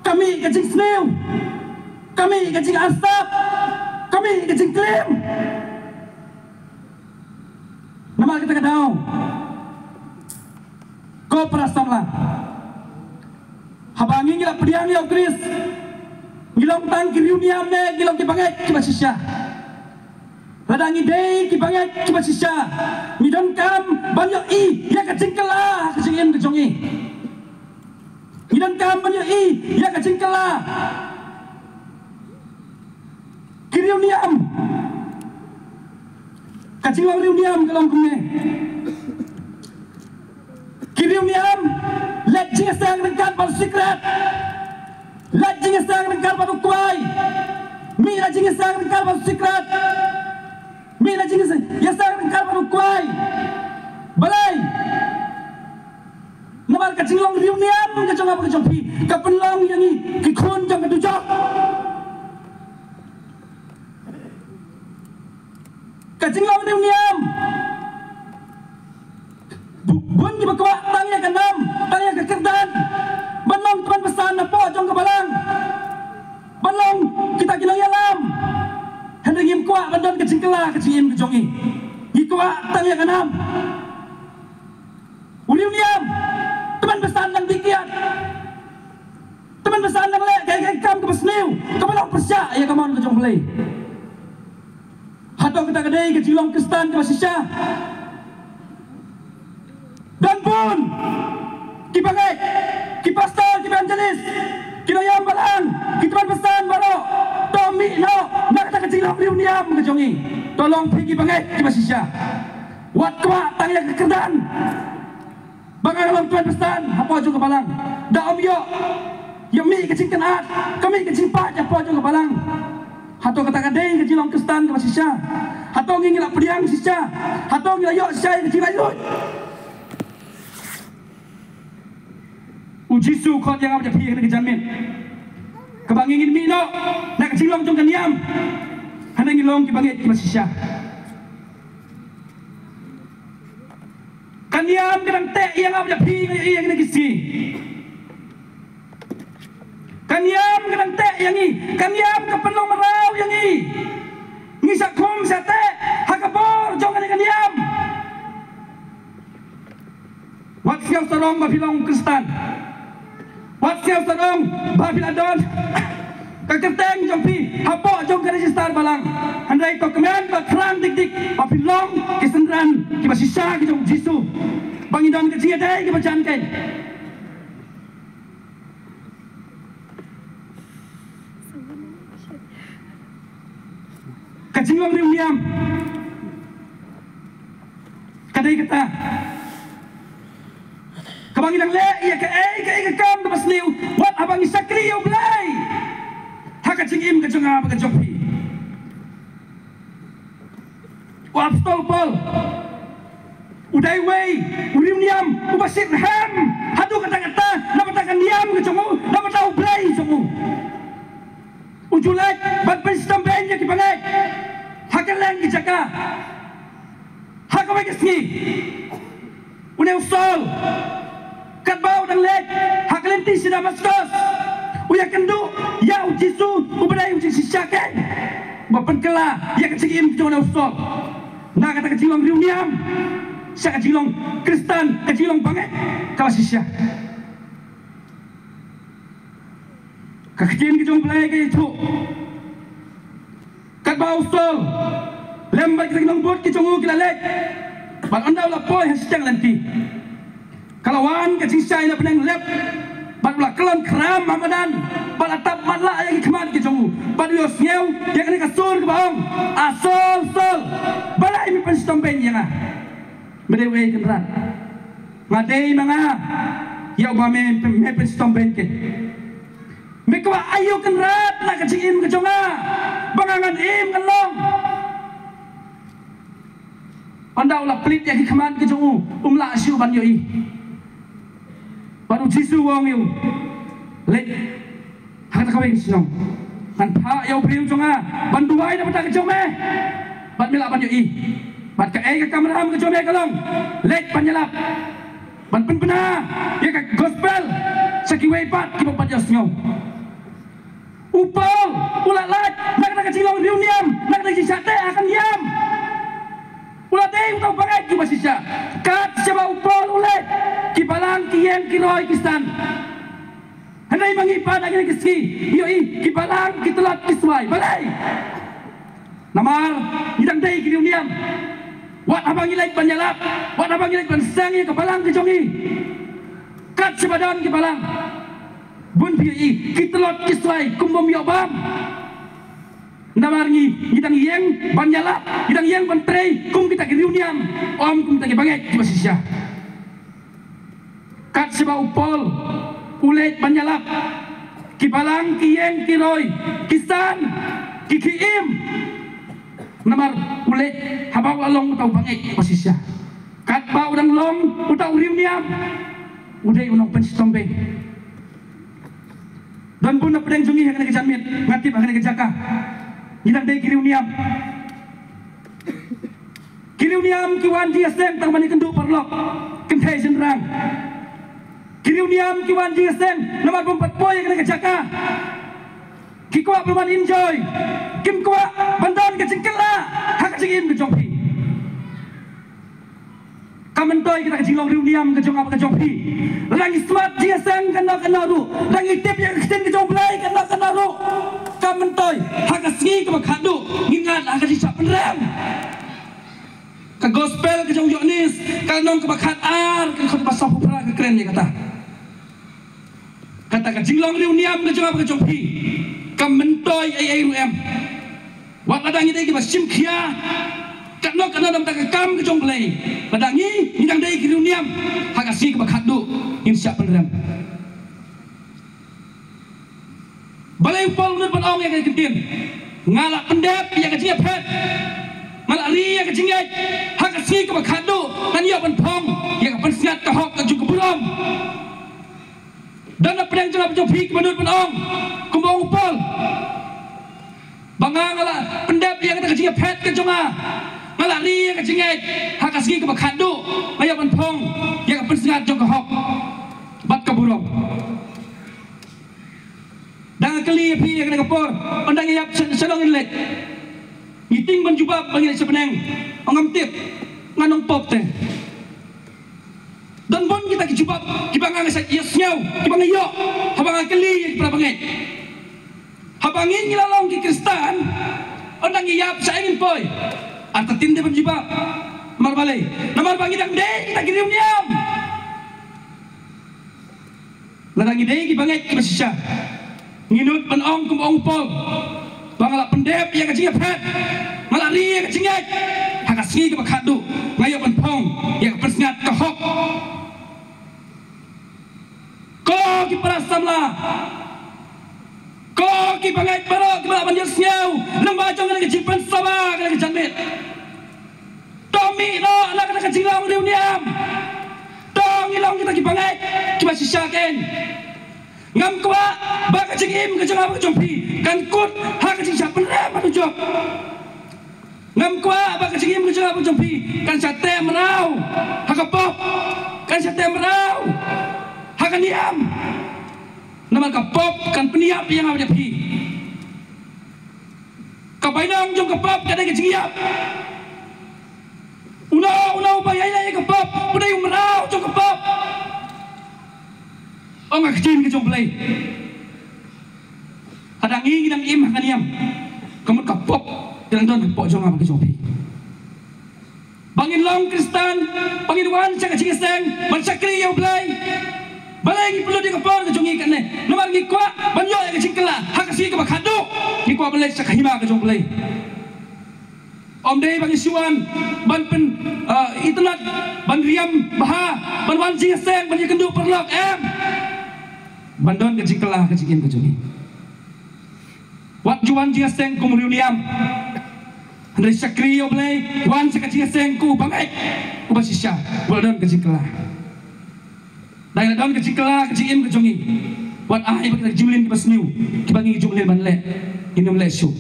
ka mih ka jingsniew, ka mih ka jingarsap, ka mih ka jingklim. Namar kata ka daw, ko para samla, haba ngi ngi la pdiang ïa u Khrist, ngi long tang ki riewniam ne ngi long ki bangeit kiba shisha? Lada ngi dei ki bangeit kiba shisha, ngi donkam ban ïohi ïa ka jingkylla ha ka jingim ka jong ngi. Ngi donkam ban ïohi ïa ka jingkylla. Ki riewniam, ka jinglong riewniam ka long kumne. Ki riewniam leit jingïaseng ryngkat bad u sikret. Leit jingïaseng ryngkat bad u kwai. Mih la jingïaseng ryngkat bad u sikret. Mih la jingïaseng ryngkat bad u kwai. Balei? Namar ka jinglong riewniam ka jong nga bad ka jong phi ka pynlong ïa ngi ki khun jong ka dujok. Ka jinglong riewniam. Bu-, bun kiba kwah tang ïa ka nam, tang ïa ka kyrdan ban long tymmen basan hapoh jong ka balang, ban long kita ki nongïalam. Hynrei ngim kwah ban don ka jingkylla ha ka jingim ka jong ngi. Ngi kwah tang ïa ka nam. U riewniam, tymmen basan nang dih kiad, tymmen basan nang leh kaei kaei ka kam kaba sniew, kaba long pyrshah ïa ka mon ka jong U Blei. Hato kata ka dei ka jinglong Khristan kaba shisha? Don bun ki bangeit, ki pastor, ki evangelist, ki nongïalam balang, ki tymmen basan baroh, to mih noh na kata ka jinglong riewniam ka jong ngi. To long phi ki bangeit kiba shisha. Wat kwah tang ïa ka kyrdan ba nga long tymmen basan hapoh jong ka balang. Da ym ïoh ïa mih ka jingkynad, ka mih ka jingpait hapoh jong ka balang. Hato kata ka dei ka jinglong Khristan kaba shisha? Hato ngi ngi la pdiang shisha? Hato ngi la ïoh shisha ïa ka jinglaitluid? U Jisu u khot ïa nga bad ïa phi ha kane ka janmiet kaba ngi ngin mih noh na ka jinglong jong ka niam, hynrei ngin long ki bangeit kiba shisha. Ka niam ka dang teh ïa nga bad ïa phi, nga ïohi ha kine ki sngi. Ka niam ka dang teh ïa ngi, ka niam ka pynlong mraw ïa ngi. Ngi shah khum shah teh ha ka bor jong kane ka niam. Wat sngew sarong ba phi long Khristan. Wat sngew sarong ba phi la don ka kyrteng jong phi hapoh jong ka register balang. Hynrei to kmen bad khrang dik dik ba phi long ki synran kiba shisha ki jong U Jisu, ba ngin don ka jingïadei kaba jan kein. Ka jinglong riewniam ka dei kata. Ba ngi dang leh ïa kaei kaei ka kam kaba sniew wat haba ngi shakri ïa U Blei ha ka jingim ka jong nga bad ka jong phi. U Apostol Paul u dei uwei u riewniam uba shitrhem haduh katta katta na bynta ka niam ka jong u, na bynta U Blei jong u. U ju leit ban pynshitom bein ïa ki bangeit ha kylleng ki jaka. Ha kawei ka sngi, une u Saul, katba u dang leit ha ka lynti sha Damaskos, u ïakynduh ïa U Jisu uba dei u jingshisha keiñ, uba pynkylla ïa ka jingim jong une u Saul na kata ka jinglong riewniam sha ka jinglong Khristan, ka jinglong bangeit kaba shisha. Ka ktien ka jong U Blei ka ïathuh, katba u Saul lem bad kita ki nongbud ki jong u ki la leit, bad ynda u la poi ha shiteng lynti, ka la wan ka jingshai na bneng lep, bad u la kyllon khram ha madan, bad la tap matlah ïa ki khmat ki jong u, bad u ïohsngew ïa kane ka sur kaba ong, "A Saul, Saul, balei me pynshitom bein ïa nga? Me dei uei, Kynrad? Nga dei ma nga ïa uba me, me pynshitom bein keiñ? Me kwah aïu, Kynrad, na ka jingim ka jong nga, ba nga ngan im ngan long?" Ynda u la plie ïa ki khmat ki jong u, um lah shuh ban ïohi. Bad U Jisu u ong ïa u, "Leit ha kata kawei ka shnong, ngan phah ïa u briew jong nga ban duwai na ka bynta ka jong me, bad me lah ban ïohi. Bad kaei ka kamram ka jong me ka long, leit ban ïalap, ban pynbna ïa ka gospel sha kiwei pat kiba ym pat ïohsngew." U Paul u la lait na kata ka jinglong riewniam, na kata ka jingshah teh ha ka niam. U la dei uta u bangeit uba shisha. Kat shaba u Paul u leit, ki balang ki ïeng ki roi ki san. Hynrei ma ngi pat ha kine ki sngi, ïohi, ki balang ki tlot ki swai. Balei? Namar ngi dang dei ki riewniam. Wat haba ngi leit ban ïalap, wat haba ngi leit ban seng ïa ka balang ka jong ngi, kat shaba don ki balang, bun phi ïohi, ki tlot ki swai kum bym ïoh bam. Namar ngi, ngi dang ïeng ban ïalap, ngi dang ïeng ban trei kum kita ki riewniam, ym kum kita ki bangeit kiba shisha. Kat shaba u Paul u leit ban ïalap, ki balang ki ïeng ki roi, ki san, ki khie im. Namar u leit haba u la long uta u bangeit uba shisha. Katba u dang long uta u riewniam, u dei u nongpynshitom bein. Don bun na pdeng jong ngi ha kane ka janmiet, nga tip ha kane ka jaka, ngi dang dei ki riewniam. Ki riewniam ki wan jingïaseng tang ban ïakynduh paralok, kynthei shynrang. Ki riewniam ki wan jingïaseng namar bym pat poi ha kane ka jaka. Ki kwah ban wan enjoy, kim kwah ban don ka jingkylla ha ka jingim ka jong phi. Ka myntoi kata ka jinglong riewniam ka jong nga bad ka jong phi. Lada ngi smat jingïaseng kano kano ruh, lada ngi tip ïa ka ktien ka jong U Blei kano kano ruh, ka myntoi ha ka sngi kaba khatduh ngin ngat ha ka jingshah pynrem. Ka gospel ka jong u Ïoannis, ka lynnong kaba khatar, ka dkhot ba sawphew phra ka kren ïa kata. Kata ka jinglong riewniam ka jong nga bad ka jong phi, ka myntoi ei ei ruh em. Wat lada ngi dei kiba shim khia katno katno na ka bynta ka kam ka jong U Blei, lada ngi, ngi dang dei ki riewniam, ha ka sngi kaba khatduh ngin shah pynrem. Balei u Paul u nud ban ong ïa ka ktien, "Nga la pyndep ïa ka jingïaphet, nga la ri ïa ka jingngeit, ha ka sngi kaba khatduh ngan ïoh ban phong ïa ka pynsngiat ka hok ka jong ka burom"? Don na pdeng jong nga bad jong phi kiba nud ban ong kumba ong u Paul, ba nga, nga la pyndep ïa kata ka jingïaphet ka jong nga, nga la ri ïa ka jingngeit, ha ka sngi kaba khatduh nga ïoh ban phong ïa ka pynsngiat jong ka hok bad ka burom. Dang kylli ïa phi ïa kane ka por, ynda ngi ïap sha, sha nong ngi leit, ngi tieng ban jubab ba ngi leit sha bneng? Ong ngam tip, nga nongpop te. Don bun kita ki jubab kiba nga, nga sa ïohsngew, kiba nga ïoh haba nga kylli ïa ki para bangeit. Haba ngi, ngi la long ki Khristan, ynda ngi ïap, shaei ngin poi? Artatien te ban jubab. Namar balei? Namar ba ngi dang dei kita ki riewniam. Lada ngi dei ki bangeit kiba shisha, ngi nud ban ong kumba ong u Paul, ba nga la pyndep ïa ka jingïaphet, nga la ri ïa ka jingngeit, ha ka sngi kaba khatduh nga ïoh ban phong ïa ka pynsngiat ka hok. ki para samla, ko ki bangeit baroh kiba lah ban ïohsngew lyngba jong kane ka jingpynsawa kane ka janmiet. To mih noh na kata ka jinglong riewniam. To ngi long kita ki bangeit kiba shisha kein. Ngam kwah ba ka jingim ka jong nga bad ka jong phi kan kut ha ka jingshah pynrem haduh jok. Ngam kwah ba ka jingim ka jong nga bad ka jong phi kan shah teh mraw ha ka pop, kan shah teh mraw ha ka niam. Namar ka pop kan pynïap ïa nga bad ïa phi. Ka bainong jong ka pop ka dei ka jingïap. Uno uno uba ïaid ïa ka pop u dei u mraw jong ka pop. Ong ka ktien ka jong U Blei. Lada ngi ngi dang im ha ka niam, ka mut ka pop ka dang don hapoh jong nga bad ka jong phi. Ba ngin long Khristan, ba ngin wan sha ka jingïaseng ban shakri ïa U Blei. Balei ngi pynlut ïa ka por ka jong ngi kane? Namar ngi kwah ban ïoh ïa ka jingkylla ha ka sngi kaba khatduh. Ngi kwah ban leit sha ka hima ka jong U Blei. Ym dei ba ngi shu wan ban pyn, ah, itynnad, ban riam bha, ban wan jingïaseng, ban ïakynduh paralok, em. Ban don ka jingkylla ha ka jingim ka jong ngi. Wat ju wan jingïaseng kum u riewniam. Hynrei shakri ïa U Blei, wan sha ka jingïaseng kum u bangeit uba shisha, wat don ka jingkylla. Dei la don ka jingkylla ha ka jingim ka jong ngi, wat ai ba kita ki jingmlien kiba sniew kiba ngi ju mlien ban leh, ngin ym leh shuh.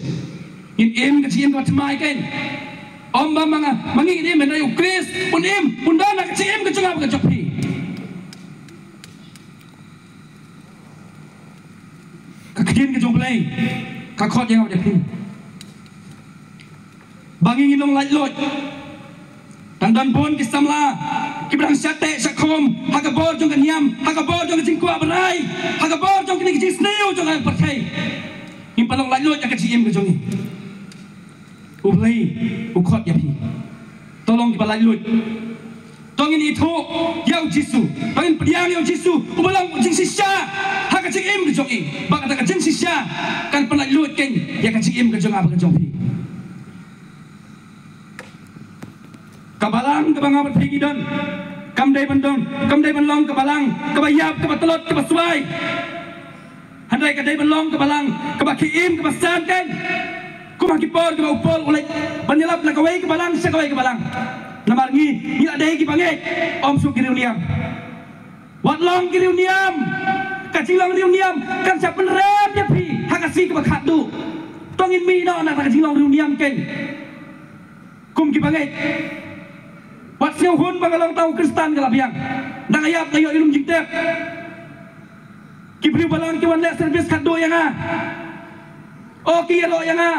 Ngin im ka jingim kaba thymmai kein. Ym ba ma nga, ma ngi ngin im, hynrei U Khrist un im, un don ha ka jingim ka jong nga bad ka jong phi. Ka ktien ka jong U Blei ka khot ïa nga bad ïa phi ba ngi ngin long laitluid. Dang don bun ki samla kiba dang shah teh shah khum ha ka bor jong ka niam, ha ka bor jong ka jingkwah barai, ha ka bor jong kine ki jingsniew jong ka pyrthei. Ngim pat long laitluid ha ka jingim ka jong ngi. U Blei u khot ïa phi. To long kiba laitluid. To ngin ithuh ïa U Jisu. To ngin pdiang ïa U Jisu uba long jingshisha ha ka jingim ka jong ngi. Ba kata ka jingshisha kan pynlaitluid kein ïa ka jingim ka jong nga bad ka jong phi. Ka balang kaba nga bad phi ngi don, kam dei ban don, kam dei ban long ka balang kaba ïap, kaba tlot, kaba swai. Hynrei ka dei ban long ka balang kaba khie im, kaba san kein. Kum ha ki por kiba u Paul u leit ban ïalap na kawei ka balang sha kawei ka balang. Namar ngi, ngi la dei ki bangeit, ym shuh ki riewniam. Wat long ki riewniam. Ka jinglong riewniam kan sa pynrem ïa phi ha ka sngi kaba khatduh. To ngin mih noh na ka jinglong riewniam kein. Kum ki bangeit. Wat sngewhun ba nga long tang u Khristan ka la biang. Dang ïap nga ïoh ïa lum jingtep. Ki briew balang ki wan leh service khatduh ïa nga. O ki ïaroh ïa nga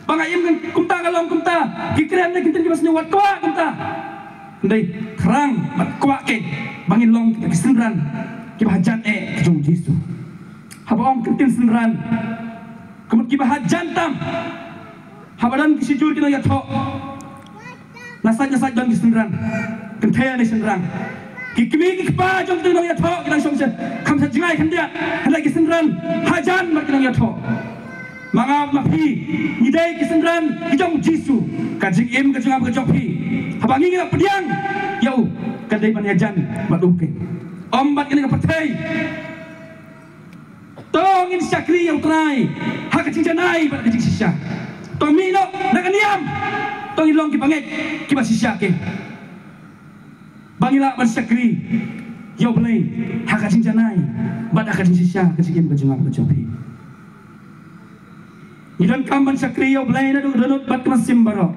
ba nga im kumta, nga long kumta. Ki kren na ki ktien kiba sniew, wat kwah kumta. Hynrei thrang bad kwah kein ba ngin long kita ki synran kiba hajan eh ka jong U Jisu. Haba ong ka ktien synran, ka mut kiba hajan tam. Haba don ki shijur ki nongïathoh, na sait na sait don ki synran. Kynthei ne shynrang. Ki kmie ki kpa jong ki nongïathoh ki dang shong sha, kham sha jngai khyndiat. Hynrei ki synran hajan bad ki nongïathoh. Ma nga ma phi ngi dei ki synran ki jong U Jisu. Ka jingim ka jong nga bad ka jong phi, haba ngi ngi la pdiang ïa u, ka dei ban ïajan bad u kein, ym bad kane ka pyrthei. To ngin shakri ïa U Trai ha ka jingjanai bad ka jingshisha. To mih noh na ka niam. To ngin long ki bangeit kiba shisha kein, ba ngin lah ban shakri ïa U Blei ha ka jingjanai bad ha ka jingshisha, ka jingim ka jong nga bad ka jong phi. Ngi donkam ban shakri ïa U Blei naduh dohnud bad ka mynsiem baroh.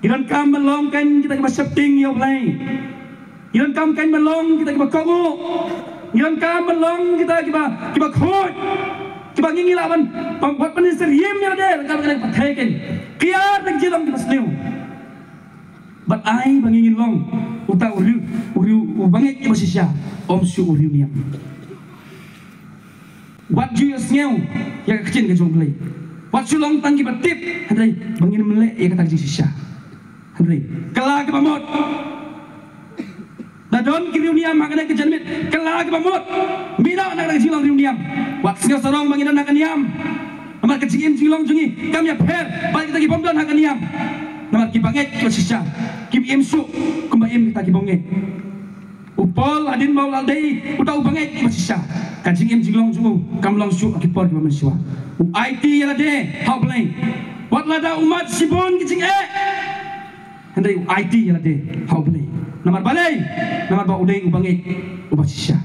Ngi donkam ban long kein kita kiba sheptieng ïa U Blei. Ngi donkam kein ban long kita kiba kohnguh. Ngi donkam ban long kita kiba, kiba khuid, kiba ngi ngi lah ban, ban, wat ban syriem ïa lade ryngkat kane ka pyrthei kein. Kiar na ki jinglong kiba sniew. Bad ai ba ngi ngin long uta u riew, u riew, u bangeit kiba shisha, ym shuh u riewniam. Wat ju ïohsngew ïa ka ktien ka jong U Blei. Wat shu long tang kiba tip, hynrei ba ngin ym leh ïa kata ka jingshisha. Hynrei kylla kaba mut. Da don ki riewniam ha kane ka janmiet, kylla kaba mut. Mih noh na ka jinglong riewniam. Wat sngew sarong ba ngi don ha ka niam. Namar ka jingim jinglong jong ngi kam ïapher bad kita ki bym don ha ka niam. Namar ki bangeit kiba shisha kim im shuh kumba im kita ki bym ngeit. U Paul hadien ba u la dei uta u bangeit uba shisha, ka jingim jinglong jong u kam long shuh ha ki por kiba mynshuwa. U aiti ïa lade ha U Blei. Wat lada u mad shibun ki jingeh, hynrei u aiti ïa lade ha U Blei. Namar balei? Namar ba u dei u bangeit uba shisha.